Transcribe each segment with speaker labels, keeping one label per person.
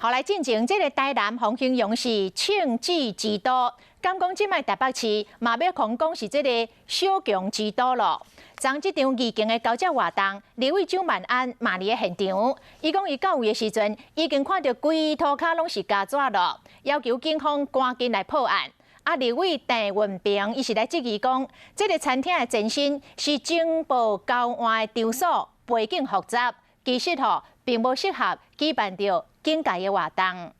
Speaker 1: 後來進前這个台南予形容是銃智之都，敢講這擺台北市嘛欲予講是這个小強之都囉。昨這場義警的交接活動，立委蔣萬安嘛佇咧現場，伊講伊到位的時陣，已經看著規塗跤攏是膠紙囉，要求警方趕緊來破案。啊，立委鄭運鵬伊是來質疑講，這个餐廳的前身是情報交換的場所，背景複雜，其實吼並無適合舉辦著警戒的活動。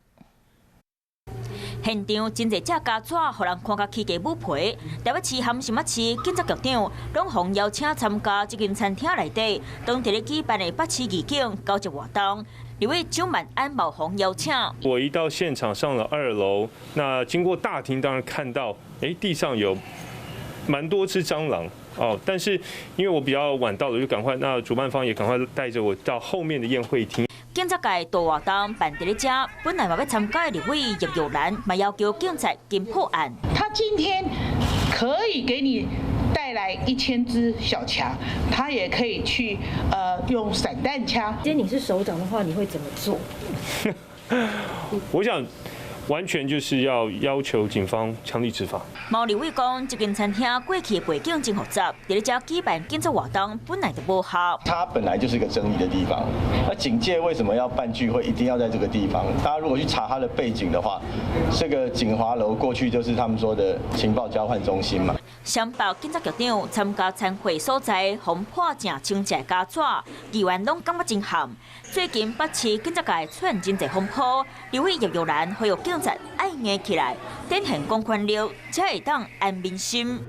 Speaker 2: 現場真濟隻膠紙，予人看甲起雞母皮。台北市和新北市警察局長攏予邀請參加這間餐廳內底，當地咧舉辦的北市義警交接活動。立委蔣萬安嘛予邀請。
Speaker 3: 我一到現場上了二樓，那經過大廳，當然看到，哎，地上有蠻多隻蟑螂哦。但是因為我比較晚到了，就趕快，那主辦方也趕快帶着我到後面的宴會廳。
Speaker 2: 警察界大活動辦佇咧遮，本來嘛欲參加的立委葉玉蘭，嘛要求警察緊破案。
Speaker 4: 他今天可以給你帶來1000隻小強，他也可以去用散彈槍。
Speaker 5: 今天你是首長的話，你會怎麼做？
Speaker 3: 我想，完全就是要求警方強力執法。
Speaker 2: 毛立委講，這間餐廳過去的背景真複雜，佇咧遮舉辦警察活動本來就無合。
Speaker 6: 它本來就是一個爭議的地方。那警界為什麼要辦聚會，一定要在這個地方？大家如果去查它的背景的話，這個錦華樓過去就是他們說的情報交換中心嘛。
Speaker 2: 雙北警察局長參加餐會所在，予破正清潔膠紙，議員攏感覺真譀。最近北市警察界出現真濟風波，立委葉玉蘭呼籲警察愛硬起來，展現公權力，才會當安民心。